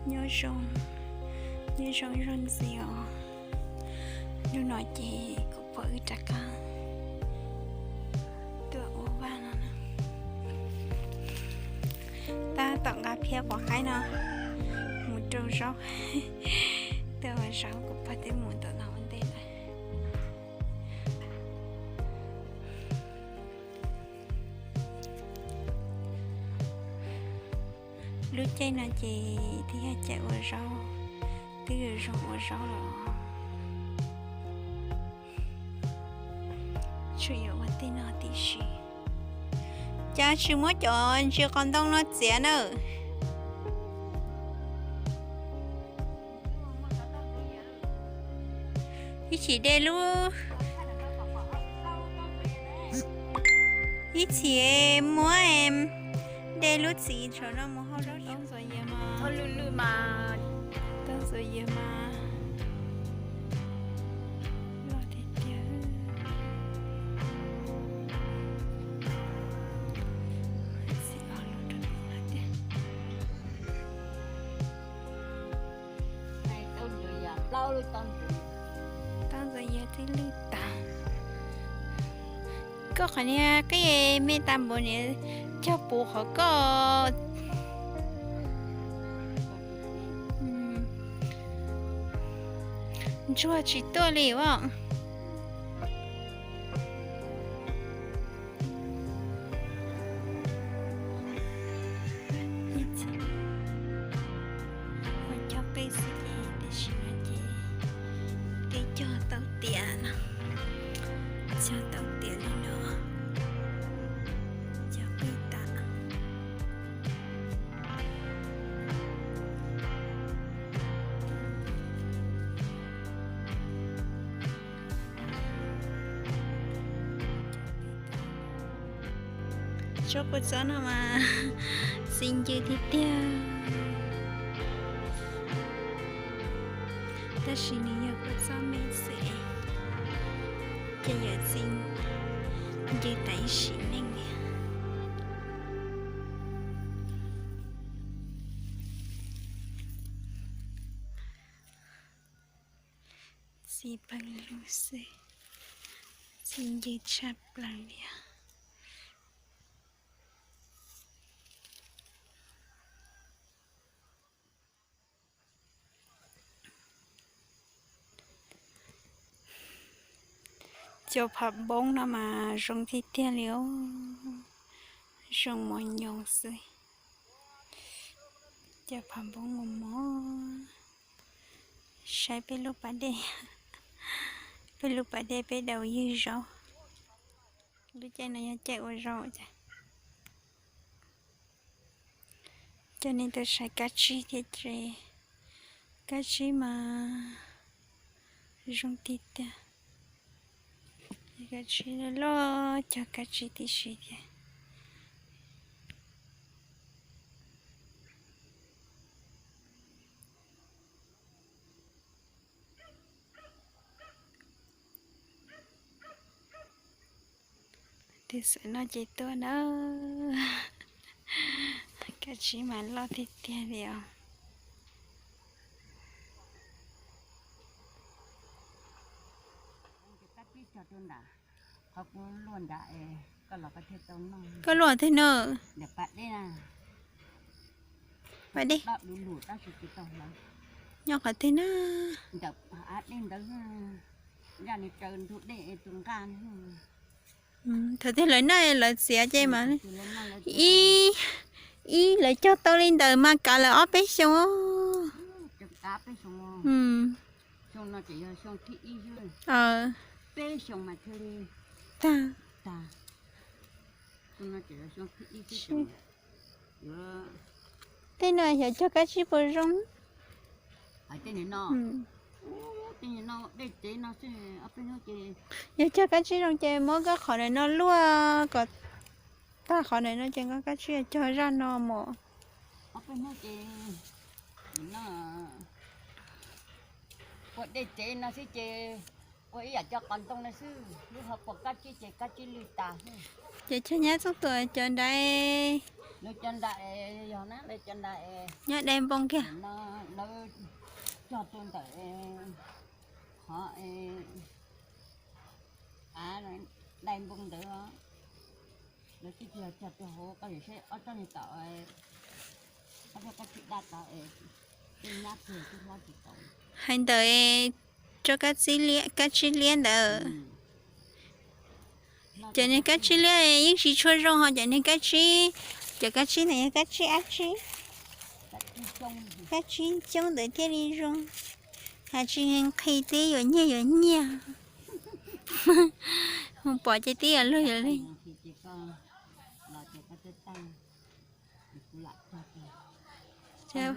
Nyob zoo, nyob zoo ib zaug ntxiv os. Hnub no ces kuv pog wb rov qab tuaj ua vaj no na. Tab tom nqa phiab quav qaib no mus rau zaub. Tuaj ua zaub, kuv pog twb mus tom no ua ntej lawm. Lub caij no ces twb yog caij ua zaub, twb yuav zoo ua zaub los. Tsuas yuav ua tej no tib si. Cas tsis muab cov ntsis qos ntoo no txiav na? Ib chim de lub, ib chim muab de lub txiv tsho no mus hau zaub. Tau ntxuav yias mas, tau ntxuav yias mas loj tiag tiag. Txiv ob lub rau ntawm no tiag. Tau ntxuav yias twb lwj tag. Koj qhov niag qij me tas npaum niag cog puv qhov koj. Ntsuag tsis tuaj li as. Ua cog qij xwb ces tam sim no ces twb cog tau tiav no, cog tau tiav li no, cog qij tas. Tsob kua txob no mas txi ncw tiag tiag, tab sis nws yog kua txob me xwb, ces yuav txi ncw tas ib sim neej li. Txi pawg lug xwb, txi ncw tshaj plaws li os. Cov phav npoob no mas zoo tiag tiag li os, zoo mos nyoos xwb. Cov phav npoob mos mos, saib peb lub pas dej, peb lub pas dej peb daus ywg zaub. Lub caij no yog caij ua zaub cas. Coj nej tuaj saib kab tsib thiab ces, kab tsib mas zoo tiag tiag. Kab tsib loj loj, cog kab tsib tib si thiab. Tus xwm no ces tuaj na. Kab tsib mas loj tiag tiag li os. Koj luaj thiab na. Pas dej. Nyob qhov twg na? Thaum twg lawv noj lawv txiav ces mas ib, ib lawv cog tau li ntawd mas kav lawv ob peb xyoo. Tag. Tej no xyov cog kab tsib puas zoo. Yog cog kab tsib zoo ces muab koj qhov ntawm no luaj kom tag qhov ntawm no ces koj kab tsib cog zaj no mos. Ua dej tsev no xwb ces Ua ib yam cov qos ntoo no xwb, lub ho puas kab tsib ces kab tsib lwj tas xwb. Ces cog nyab Txooj Tuam cov nrad, lawv cov nrad yog na, lawv cov nrad nyob dai npoo kiag. Lawv cog rau ntawm qhov av dai npoo ntawd, lawv twb cog rau hauv qab, saib ob tsob niag tom, ob tsob kab tsib daj tod, tej nyab kiag twb hlob tsis tau. Hais ntawd rau kab tsib liab, kab tsib liab ntawd. Cov niag kab tsib liab yeej tsis tshua zoo ho cov niag kab tsib, cov kab tsib ntawd yog kab tsib dab tsi? Kab tsib coob ntawd thiaj li zoo. Has tsis nqhis twb yuav nyiag yuav nyiag. Mus pom ces twb yuav luag yuav luag. Yog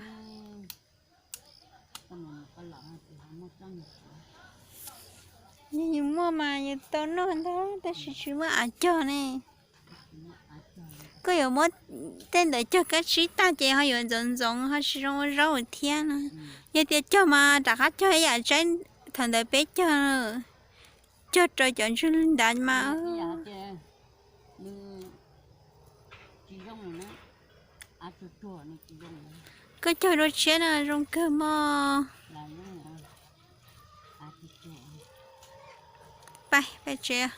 yus muaj mas yus tau noj ntag, tab sis tsis muaj av cog ne. Koj yuav muab tej ntawd cog kab tsib tag ces ho yuav ntxoov ntxoov ho tsis zoo ua zaub thiab no. Yog tias cog mas rov qab cog ib yam tsaib thaum ntawd peb cog, cog rau cov ntswg ntawd mas. Koj cog dua tshiab no zoo kawg mog. Pais, pais tsev.